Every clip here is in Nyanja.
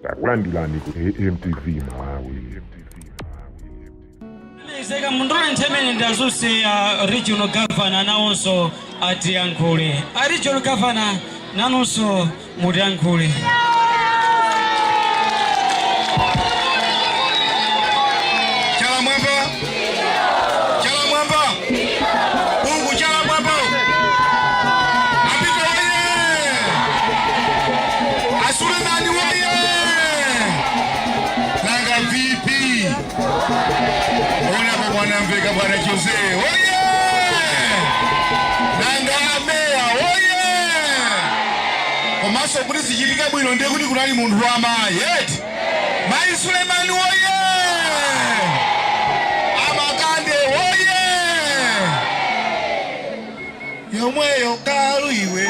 Takulandirani ku AMTV Malawi. Zeka mundole nthemene ndazuse a regional governor nawonso atiyankhule. A regional governor, nanunso mutiyankhule. Chala mwamba, chala mwamba uku, chala mwamba uku. Apita woye! Asulemani woye! Nanga vipi? Onapo bwana Mveka, bwana Jose woye! Nanga ameya woye! Komanso kuti zichitike bwino, ndiye kuti kunali munthu wamayi eti, Mayi Sulemani woye! Amakande woye! Yomweyo galu iwe,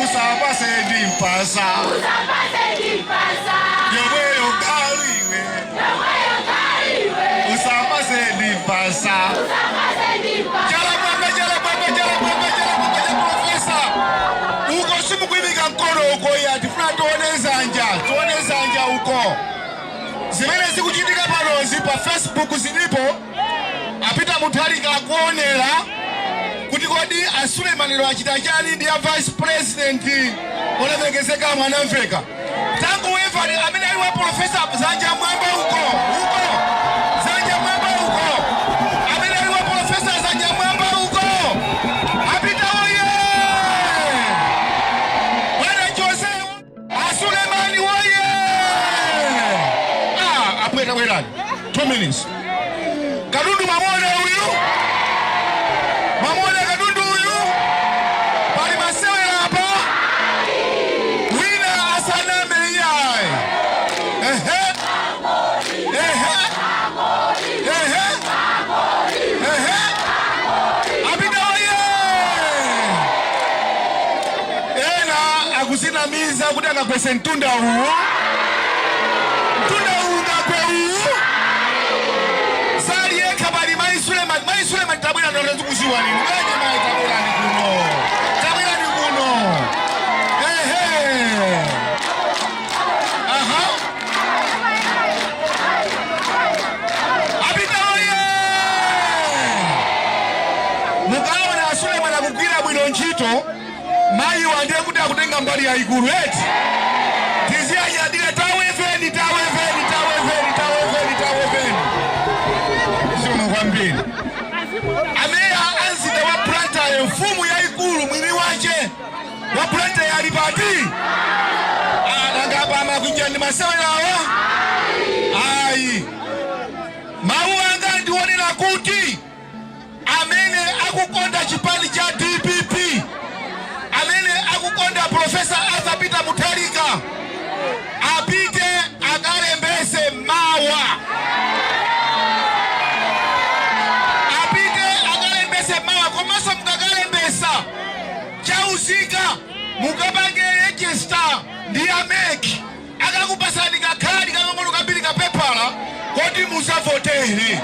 usapase ndi mpasa. Yomweyo galu iwe, usapase ndi mpasa. Chala mwamba, chala mwamba, chala mwamba, chala mwamba cha profesa uko. Simukuyimika mkono uko ya, tifuna tione zanja, tione zanja uko. Zimene zikuchitika panozi pa Facebook zilipo. Apita Mutharika akuonera kuti kodi Asulemaniro achita chani ndi a vice president olemekezeka Mwanamveka. Tangu wevani amene ali wa profesa, zanja mwamba uko, uko, zanja mwamba uko. Amene ali wa profesa, zanja mwamba uko. Apita woye! Bwana Jose, Asulemani woye! Ah, apweta, bwerani 2 minutes. Katundu mamona uyu, mamona katundu uyu. Pali masewera apa, wina asaname iyayi. Ehe, ehe, ehe, ehe! Apita oye! Ena akuzinamiza kuti akagwese mtunda uwu, mtunda uwu ngakwe uwu. Sali yekha, pali Mayi Sulemani. Mayi Sulemani, tabwera, ndotazikuziwa nini bwanji? Mayi, tabwerani kuno, tabwerani kuno. Ehe, aha, apita oye! Mukaona Sulemani akugwira bwino ntchito, mayi wandiye kuti akutenga mbali yayikulu eti. Tiziyanyadire. Taweveni, taweveni, taweveni, taweveni, taweveni. Zikomo kwambiri. Ameya amzinda wa Blantyre, mfumu yayikulu, mwini wache wa Blantyre ali pati? Anangapa amakuja ndi masewerawa ayi. Mawu anga ndionera kuti amene akukonda chipani cha DPP, amene akukonda Profesa Arthur Peter Mutharika, apite akalembese mawa, apite akalembese mawa. Komanso mukakalembesa chauzika, mukapange register ndi a MEC, akakupasani kakhadi kakang'ono kambiri, kapepala koti musavotere.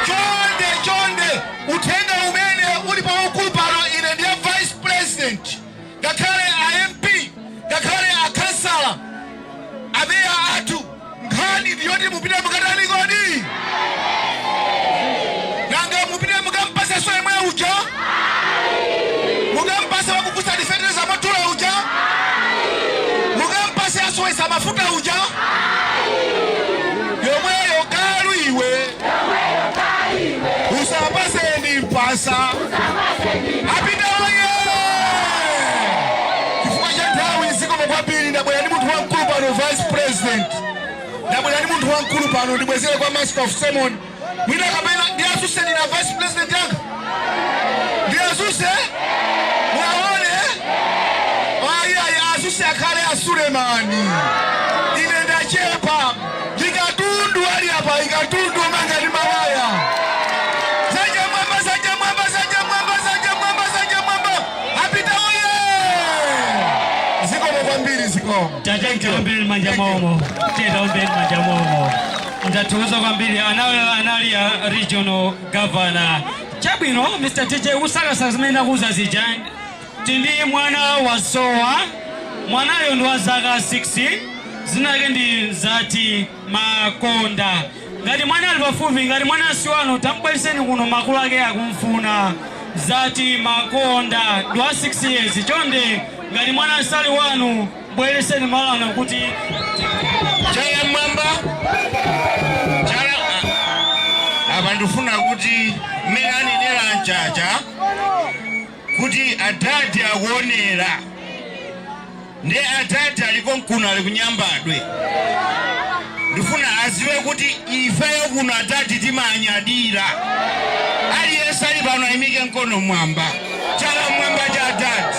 Chonde, chonde, uthenga umene uli paukulu pano, ine ndiye vice president, ngakhale a MP, ngakhale akhansala, ameya athu, nkhani ndiyoti mupite mukatani kodi? Nanga mupite mukampaseso yemwe uja, mukampase wakukusa fetereza modula uja, mukampase asowesa mafuta uja? Yomweyo galu iwe, usapaseni mpasa. Apita oye! Chifukwa cha nthawi, zikomo kwambiri. Ndabwera ndi munthu wamkulu pano, vice president. Ndabwera ndi munthu wamkulu pano. Ndibwezere kwa master of ceremony. Mwina kapena ndiyasuse ndina vice president yanga, ndiyasuse mwaone. Ayi, ayi, asuse akhale Asulemani, ine ndachepa. Ndikatundu ali apa, ikatundu manga ndi mawaya. Zanja mwamba, zanja mwamba, zanja mwamba, zanja mwamba, zanja mwamba! Apita oye! Zikomo kwambiri, zikomo. Tataombeni manja momo, tetaombeni manja momo. Ndathokoza kwambiri. Anali a regional governor. Chabwino, Mr DJ, usakasa zimene ndakuuza zija. Tindi mwana wasowa. Mwanayo ndi wa zaka 6, dzina lake ndi Zati Makonda. Ngati mwana ali pafupi, ngati mwana si wanu, tambwereseni kuno, makolo ake akumfuna. Zati Makonda ndi wa 6 years. Chonde, ngati mwana sali wanu, bwereseni malo ano kuti Chala mwamba, chala apa. Ndifuna kuti mmene anenera Mchacha kuti adadi akuonera, ndi adadi aliko mkuno, ali kunyambadwe. Ndifuna aziwe kuti ifeyo kuno adadi timanyadira. Aliyense ali pano ayimike mkono mwamba, chala mwamba cha adadi.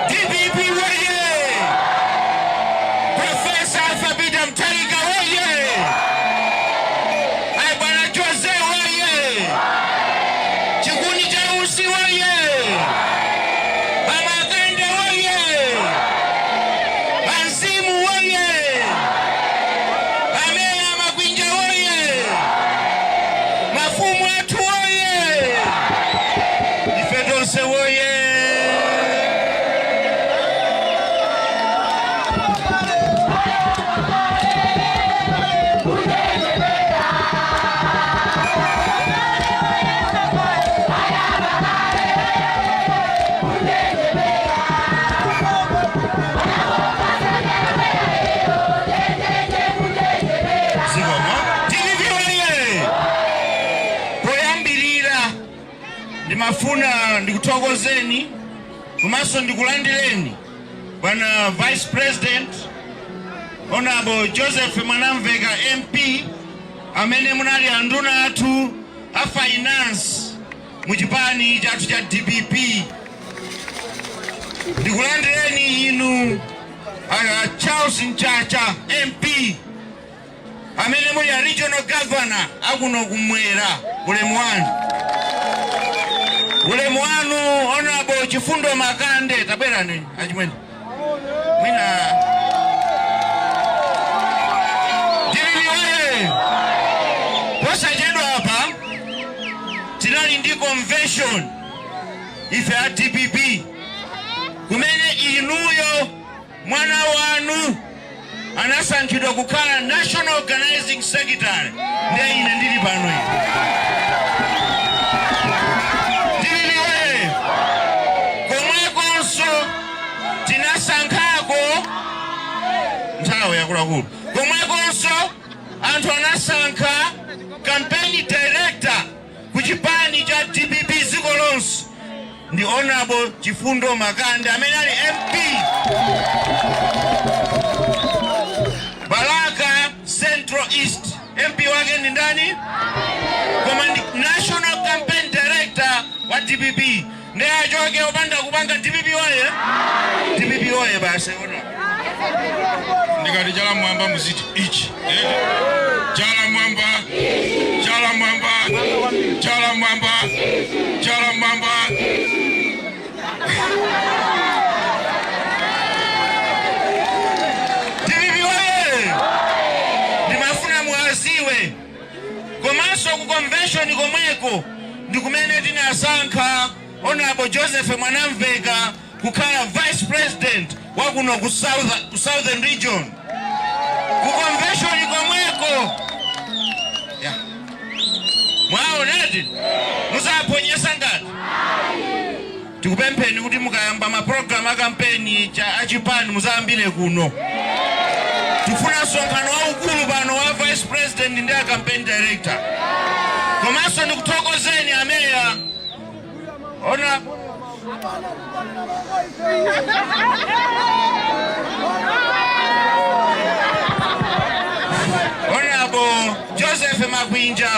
DPP woye! Professor Arthur Peter Mutharika woye! Ayi, bwana Jose woye! Chikuni cha Usi woye! Amakande woye! Anzimu woye! Ameya Makwinja woye! Mafumu athu woye! Ife tonse woye! Zikomo. DPP woye! Poyambirira ndimafuna ndikuthokozeni komanso ndikulandireni, bwana Vice President, Honorable Joseph Mwanamveka MP, amene munali anduna athu a finance mu chipani chathu cha DPP. Ndikulandireni inu Charles Mchacha MP, amene muli a regional governor akuno kumwera. Ulemu wanu, ulemu wanu. Honorable Chifundo Makande, tabwerani achimwene. Mwina DPP woye! Posachedwa apa tinali ndi convention ife a DPP, kumene inuyo mwana wanu anasankhidwa kukhala national organizing secretary. Ndiye ine ndili pano ine. DPP woye! Komwekonso tinasankhako, nthawi yakuluakulu, komwekonso anthu anasankha campaign director ku chipani cha DPP dziko lonse, ndi Honorable Chifundo Makande, amene ali MP Balaka Central East. MP wake ndi ndani? Koma ndi national campaign director wa DPP. Ndi achoke opanda kupanga DPP oye? DPP oye! Basi, ono. Ndikati chala mwamba muziti ichi. Chala mwamba, chala mwamba, chala mwamba, chala mwamba. DPP oye! Ndimafuna muwaziwe. Komanso ku convention komweko ndi kumene tinasankha Honorable Joseph Mwanamveka kukhala vice president wa kuno ku Southern Region, ku convention komweko. Yeah. Mwaonati muzaponyesa ngati tikupempheni kuti mukayamba mapulogalamu a kampeni cha achipani muzayambire kuno. Tifuna msonkhano waukulu pano wa vice president ndi a campaign director. Komanso ndikuthokozeni ameya ona Honorable Joseph Makwinja,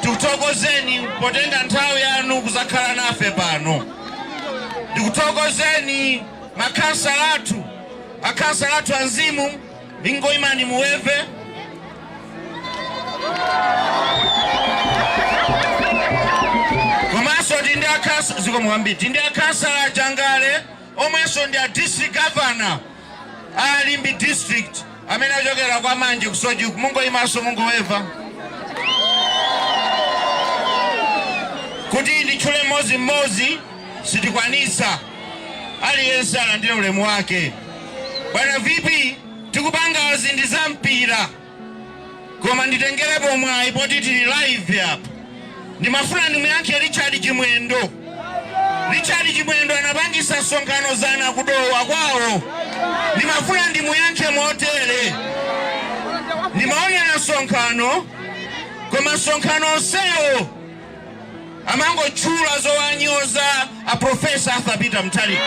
tikuthokozeni potenga nthawi yanu kuzakhala nafe pano. Ndikuthokozeni makhansala athu, akhansala athu anzimu, ingoimani muweve. Komanso tindi akhansa, zikomo kwambiri, tindi akhansala Jangale, omwenso ndi a district governor a Limbe District, amene achokera kwa Manje kusoji. Mungoimanso, mungoweva kuti nditchule mmodzimmodzi sitikwanitsa. Aliyense alandire ulemu wake. Bwana VP, tikupangazi ndi za mpira, koma nditengerepo mwayi poti tili live apa. Ndimafuna ndimuyankhe Richard Chimwendo. Richard Chimwendo anapangisa msonkhano zana kudowa kwawo. Ndimafuna ndimuyankhe motere: ndimaonera msonkhano, koma msonkhano onsewo amangotchula zowanyoza a Professor Arthur Peter Mutharika,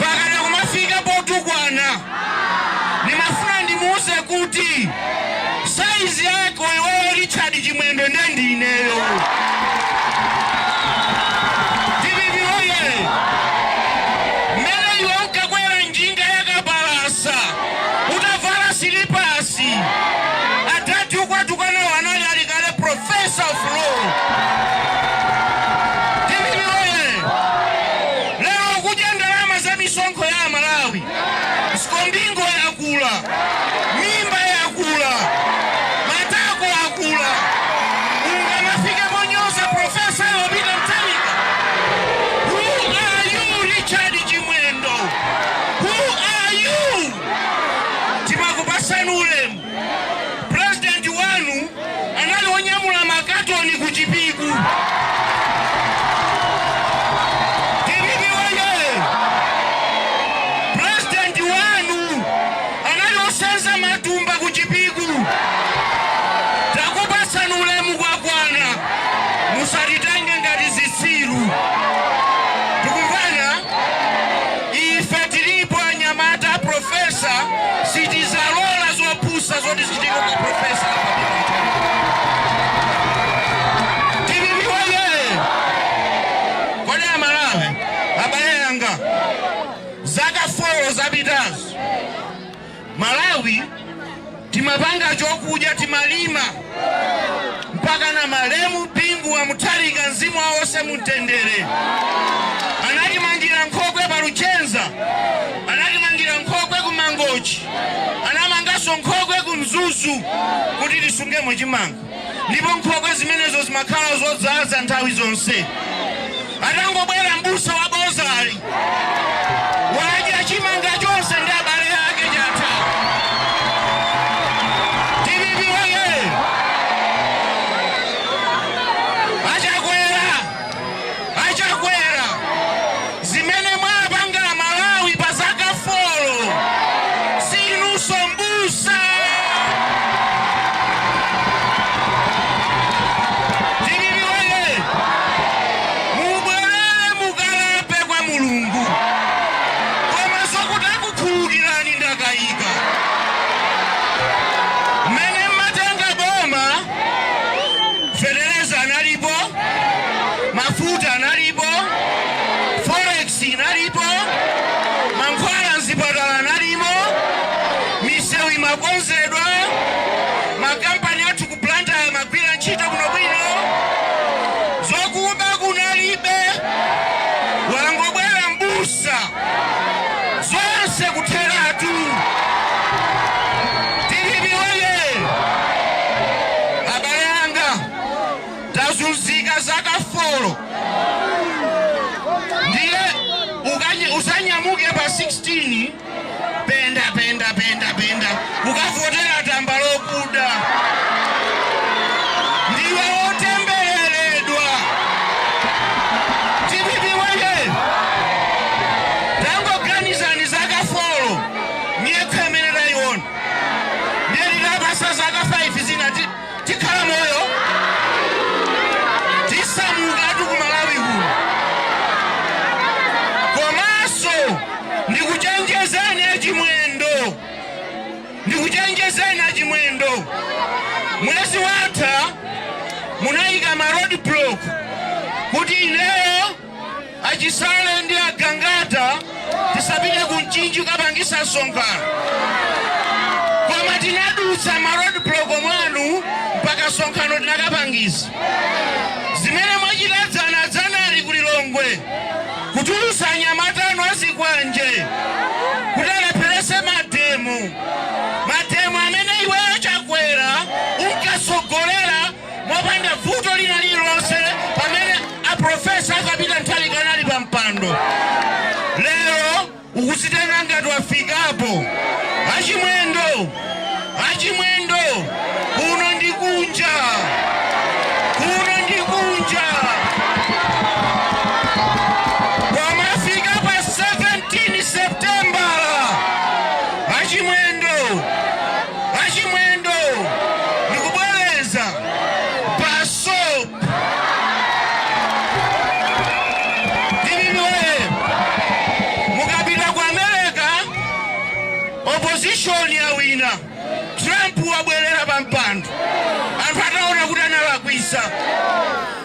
pakana kumafika potukwana. Ndimafuna ndimuuze kuti size yako iweyo Richard Chimwendo nde ndineyo. DPP oye! Mmene iwe unkakwera njinga yakapalasa utavala silipasi, adati ukwatukanawo anali ali kale professor of law. DPP oye! Lero kudya ndalama za misonkho ya Malawi, sikombingo yakula, mimba yakula, matako akula, ungamafike ponyoza Professor Peter Mutharika? Who are you, Richard Chimwendo? Who are you? Timakupasani ulemu. President wanu anali wonyamula makatoni ku Chipiku. DPP oye! President wanu anali osenza matumba ku Chipiku. Takupasani ulemu kwakwana, musatitenge ngati zitsiru. Tikumvana? Ife tilipo anyamata. Professor, sitizalola zopusa zoti zichitike kwa Professor. DPP oye! Kodi Amalawi, abale yanga, zaka 4 zapitazo Malawi timapanga chokudya, timalima, mpaka na malemu Bingu wa Mutharika, mzimu wawo wonse mumtendere, anatimangira nkhokwe pa Luchenza, anatimangira nkhokwe ku Mangochi, anamanganso nkhokwe ku Mzuzu kuti tisungemo chimanga, ndipo nkhokwe zimenezo zimakhala zodzaza nthawi zonse. Atangobwera mbusa wa bozali, wadya chimanga chonse ndi abale ake, chatha. DPP oye! Achakwera, Achakwera, zimene mwapanga Malawi pa zaka 4, sinunso mbusa. DPP oye! Mubwerere, mukalape kwa Mulungu, koma zokuti akukhululukirani ndakayika. Mmene mmatenga boma, fetereza analipo, mafuta analipo, forex inalipo, mankhwala mzipatala analimo, misewu imakonzedwa, makampani athu ku Blantyre amagwira ntchito bwinobwino, zokuba kunalibe. Wangobwera mbusa, zonse kutheratu. DPP oye! Abale anga, tazunzika zaka 4. Ndiye usanyamuke pa 16, penda penda penda penda, ukavotera tamba lokuda. Ndiwe wotembereredwa. DPP oye! Tangoganizani, zaka 4, miyekho imene tayiona. Ndiye titapasa zaka 5 zina, tikhala moyo? Tisamukatu ku Malawi kuno. Komanso ndikuchenjezeni Achimwendo, ndikuchenjezeni Achimwendo, mwezi watha munayika ma road block kuti ineyo, Achisale ndi Agangata tisapite ku Mchinji kukapangisa msonkhano, koma tinadutsa ma road block mwanu mpaka msonkhano tinakapangisa. Zimene mwachita dzana dzanali ku Lilongwe, kutulusa anyamata anu azikwanje kuti alepherese mademo, mademo amene iweyo Chakwera unkasogolera mopanda vuto lina lililonse pamene a Professor a Peter Mutharika anali pa mpando. Lero Akuona ngati wafikapo. Achimwendo, achimwendo, kuno ndi kunja, kuno ndi kunja. Pomafika pa 17 September, achimwendo, achimwendo, ndikubwereza basop. DPP woye! Mukapita ku America, opposition yawina, Trump wabwerera pa mpando anthu ataona kuti analakwisa.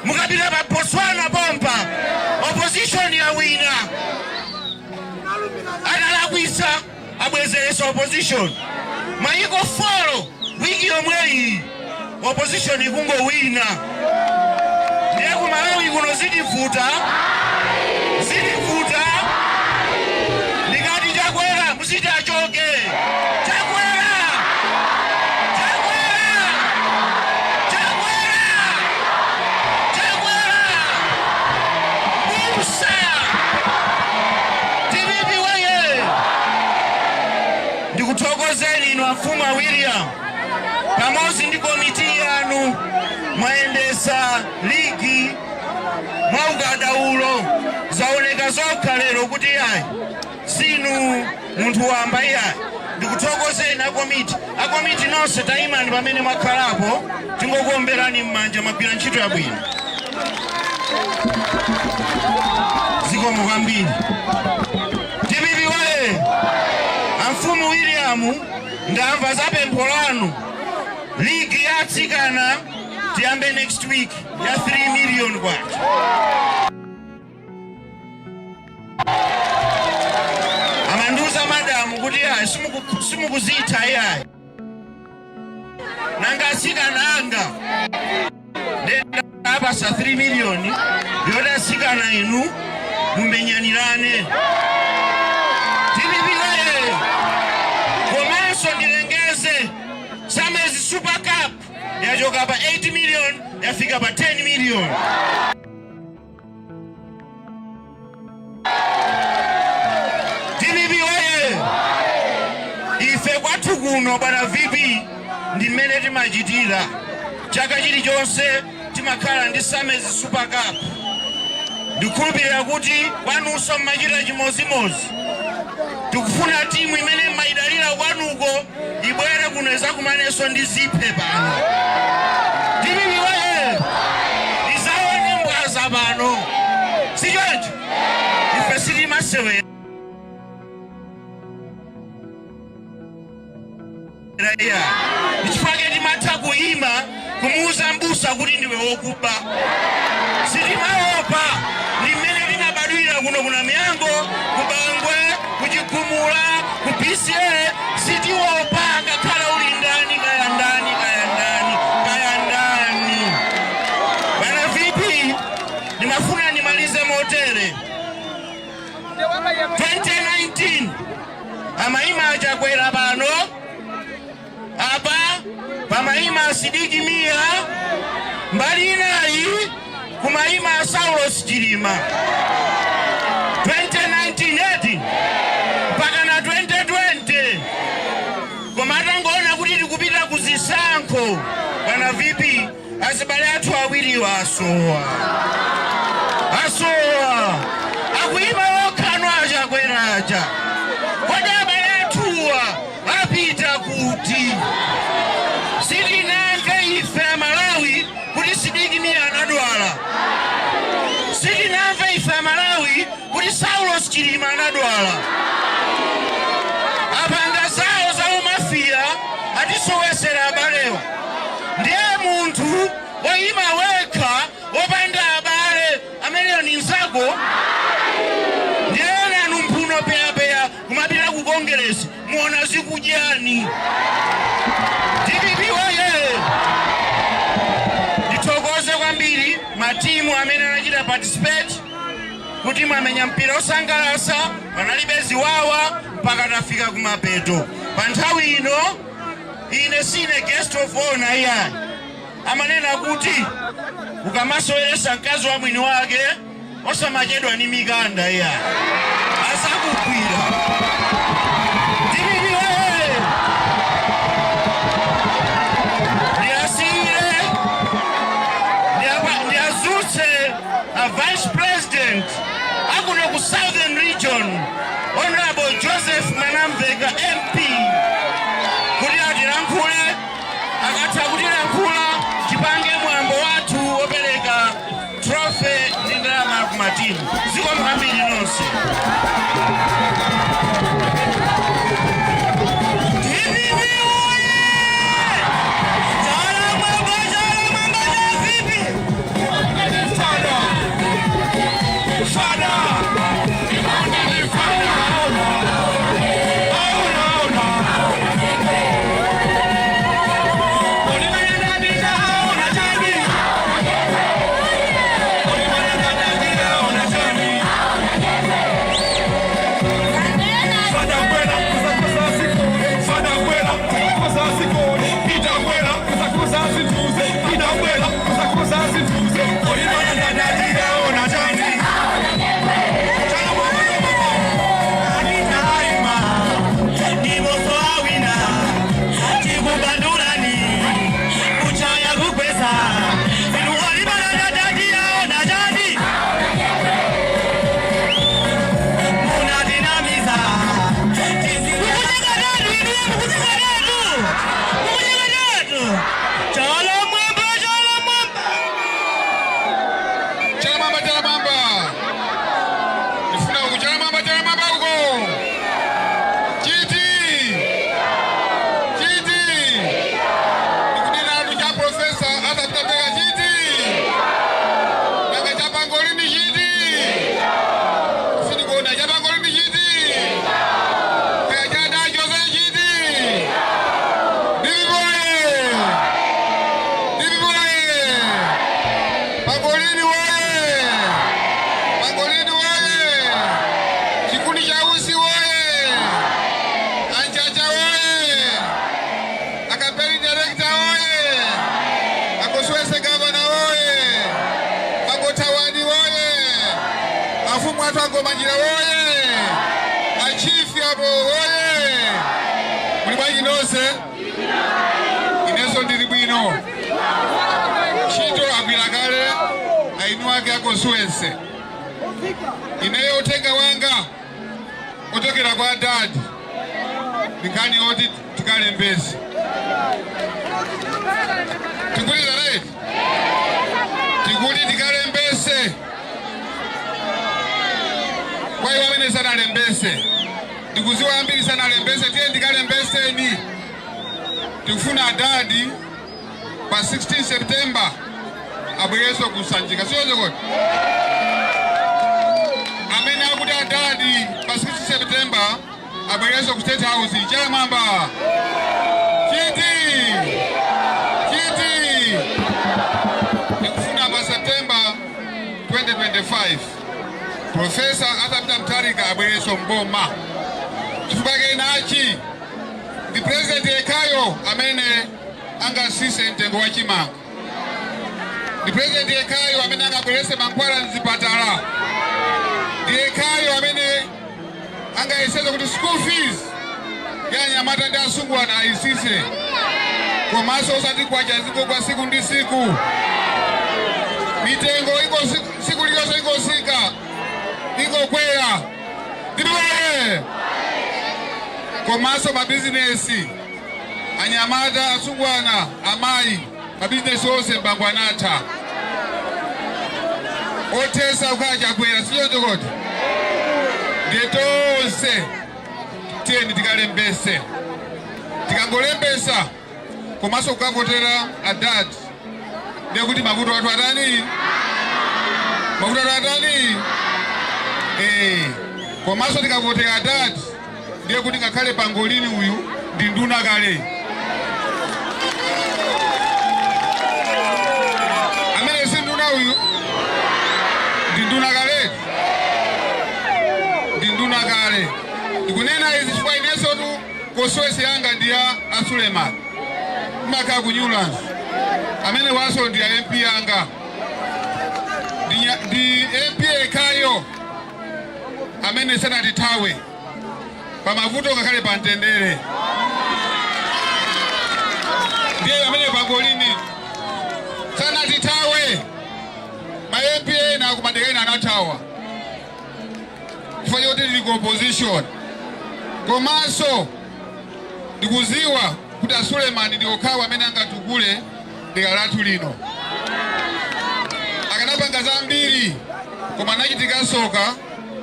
Mukapita pa Botswana pompa, opposition yawina, atalakwisa abwezeresa opposition. Mayiko 4 wiki yomweyi opposition ikungowina. Ndiye ku Malawi kuno zitivuta, zitivuta. Ndikati Chakwera, muziti achoke Chakwera, Chakwera, Chakwera, Chakwera, Musa. DPP woye! Ndikuthokozeni inu amfumu a William pamodzi ndi komiti yanu, mwayendesa ligi mwa ukadaulo. Zaoneka zokha lero kuti ayi, sinu munthu wamba iyayi. Ndikuthokozeni akomiti, akomiti nonse tayimani pamene mwakhalapo, tingokuomberani m'manja, mwagwira ntchito yabwino. Zikomo kwambiri. DPP woye! Amfumu William, ndamva za pempho lanu. Ligi ya atsikana tiyambe next week ya 3 million kwacha. Amandiuza madamu kuti ayi, simukuzitha iyayi, nanga atsikana anga ndapasa 3 million yoti atsikana inu mumenyanirane. DPP woye! Komanso ndilengeze, Samezi Super Cup yachoka pa 8 million, yafika pa 10 million. DPP woye! Ife kwathu kuno, bwana VP, ndi mmene timachitira. Chaka chilichonse timakhala ndi Samezi Super Cup. Ndikhulupirira kuti kwanunso mmachita chimozimozi. Tikufuna timu imene mmayidalira kwanuko ibwere kuno izakumanenso ndi Ziphe pano. DPP woye! Izaone mbwaza pano, sichoncho? Ife sitimasewera iya, chifukwa timatha kuyima kumuuza mbusa kuti ndiwe wokuba. Sitimaopa, ndi mmene tinabadwira kuno kuna Miyango, ku Bangwe, kuchigumula, ku BCA. Sitiopa ngakhala uli ndani, kaya ndani, kaya ndani, kaya ndani. Bwana VP, ndimafuna ndimalize motere. 2019 amayima achakwera pano, apa pamayima Sidiki Mia, mbali inayi kumayima Saulos Chilima. 2019 eti, mpaka na 2020. Koma atangoona kuti tikupita ku zisankho, bwana VP, azibale athu awiriwa asowa, asowa, akuyima okhano achakweracha. Kodi abale athuwa apita kuti? Sitinamve ife Amalawi kuti Sidiki Mia anadwala. Sitinamve ife Amalawi kuti Saulos Chilima anadwala. Apanga zawo za umafiya, atisowesera abalewa. Ndiye munthu woyima wekha wopanda abale ameneyo ni nzako? Ndiye nanu mphuno peyapeya kumapita ku Kongeresi, muona zikudyani. DPP woye! Ndithokoze kwambiri matimu amene anachita participate kuti mwamenya mpira osangalasa, panalibe ziwawa mpaka tafika kumapeto. Pa nthawi ino ine sine guest of honor iyayi. Amanena kuti ukamasoweresa mkazi wa mwini wake osamachedwa ni mikanda iyayi, asakugwira. Mwanamveka MP kuti atilankhule. Akatha kutilankhula, tipange mwambo wathu wopereka trophy ndi ndalama kumatimu. Zikomo kwambiri nonse. DPP oye! Chala mwamba, chala mwamba cha VP! Fada! Fada! Fada! Auna, auna! Ulimanya ndabita, auna chani! Ulimanya ndabita, auna chani! Fada kwela, kusakusa sikole. Fada kwela, kusakusa sikole. Pita kwela, kusakusa situze. Pita kwela, kusakusa situze. Ulimanya ndabita, auna chani! Chala mwamba, mwamba. Anita Aima ndiboso awina tikubandulani kuchaya kukweza inu olimananyatatiyaona chani munatinamiza. Mukuchekatatu inuyo, mukuchekatatu, mukuchekatatu. Chala mwamba, chala mwamba. Chala mwamba, chala mwamba. Ndifuna uku, chala mwamba, chala mwamba uko. Chiti chiti ndikunena cha Profesa atapitapeka chiti nanga chapangolini chiti sindikuona chapangolini chiti kaya chadachoze chiti. Ndivivoye, ndivivoye. Pangolini woye! Pangolini woye! Chikundi cha Usi woye! Anchacha woye! Akapeli director woye! Akoswese gavana woye! Magotawani woye! Afumu athu agomanjira woye! Achifi apo woye! Muli bwanji nonse? Inenso ndili bwino. Ntchito agwira kale ainu ake akoswese. Ineyo uthenga wanga ochokera kwa dadi nkhani oti tikalembese. Tikuliza right, tikuti tikalembese. Kwa iwo amene sanalembese, ndikuziwa ambiri sanalembese, tiye tikalembeseni. Tikufuna adadi pa 16 September abwereso kusanjika, siyonse kodi? Amene akuti adadi pa 16 September abwereso ku State House, chala mwamba. Chiti chiti tikufuna pa September 2025 Profesa Arthur Mutharika abwereso mboma. Chifukwa kenachi ndi president yekhayo amene angasise mtengo wa chimanga, ndi president yekhayo amene angabwerese mankhwala mzipatala, ndi yekhayo amene angayeseze kuti school fees ya anyamata ndi asungwana ayisise, komanso osati kwacha zikogwa siku ndi siku, mitengo iko siku lilonse ikosika, ikokwera ndipoye. Komanso mabizinesi, anyamata, asungwana, amayi, mabizinesi onse mbango anatha othesa kukhala Chakwera, sichoncho kodi? Ndiye tonse tiyeni tikalembese. Tikangolembesa komanso kukavotera adadi, ndiye kuti mavuto athu atani? Mavuto athu atani? Komanso tikavotera adadi, ndiye kuti ngakhale pangolini uyu ndi nduna kale. Amene si nduna uyu ndi nduna kale, ndi nduna kale. Ndikunena izi chifukwa inenso tu constituency yanga ndi ya Asuleman, imakhala ku Newlands. Amene waso ndi ya MP yanga, ndi MP ekhayo amene sanatithawe pamavuto ngakhale pa mtendere, ndiye amene pangolini sanatithawe. Ma MP ena akumadera ena anathawa chifukwa choti tili ku opposition. Komanso ndikuziwa kuti a Suleiman ndi okhawo amene angatukule dera lathu lino. Akanapanga zambiri, koma anachitika soka,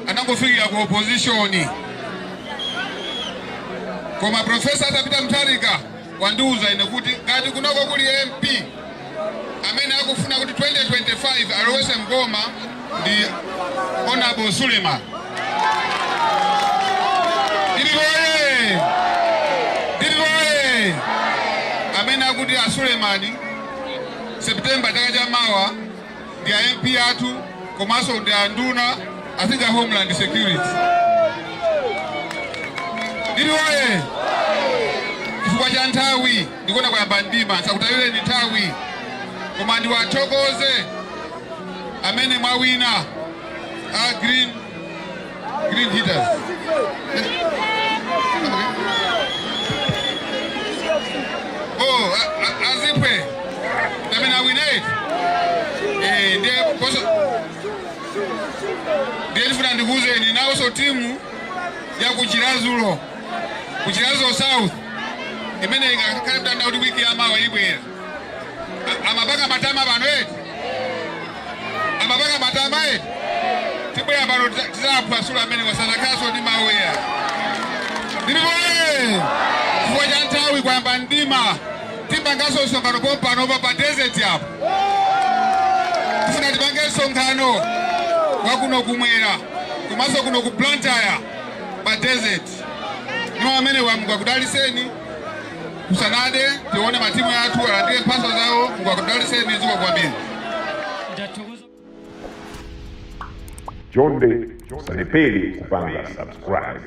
anangofikira ku opposition. Koma Professor Arthur Peter Mutharika wandiuza ine kuti ngati kunoko kuli MP amene akufuna kuti 2025 alowese mboma, ndi Honorable Suleiman. Ndililoye, ndililoye amene akuti a Suleiman September chaka cha mawa ndi a MP athu, komanso ndi a nduna, I think, a Homeland Security. Ndililoye. Chifukwa cha nthawi, ndikuona kuyamba mdima, sakutayireni nthawi, koma ndiwathokoze amene mwawina a Green Hitters. Oh, azipwe amene awina eti, ndiye koso ndiye ndifuna ndikuwuzeni, nawonso timu ya kuchirazulo, kuchirazulo South, imene ingakhale mtanda kuti wiki yamawa ibwera. Amapanga matama pano eti, amapanga matama eti. Tibwera pano, tizaphwasula amene wasazakhaso ndi maweya. Ndilipoye. Chifukwa cha nthawi, kwayamba mdima, tipanganso msonkhano pompanopa pa desert apo. Tifuna tipange msonkhano wakuno kumwera komanso kuno ku Blantyre pa desert. Niwo amene wa Mulungu akudaliseni. Kusanade tione matimu athu alandire mphaso zawo. Mulungu akudaliseni, zikomo kwambiri. Ndathokoza. Chonde, usalephere kupanga subscribe.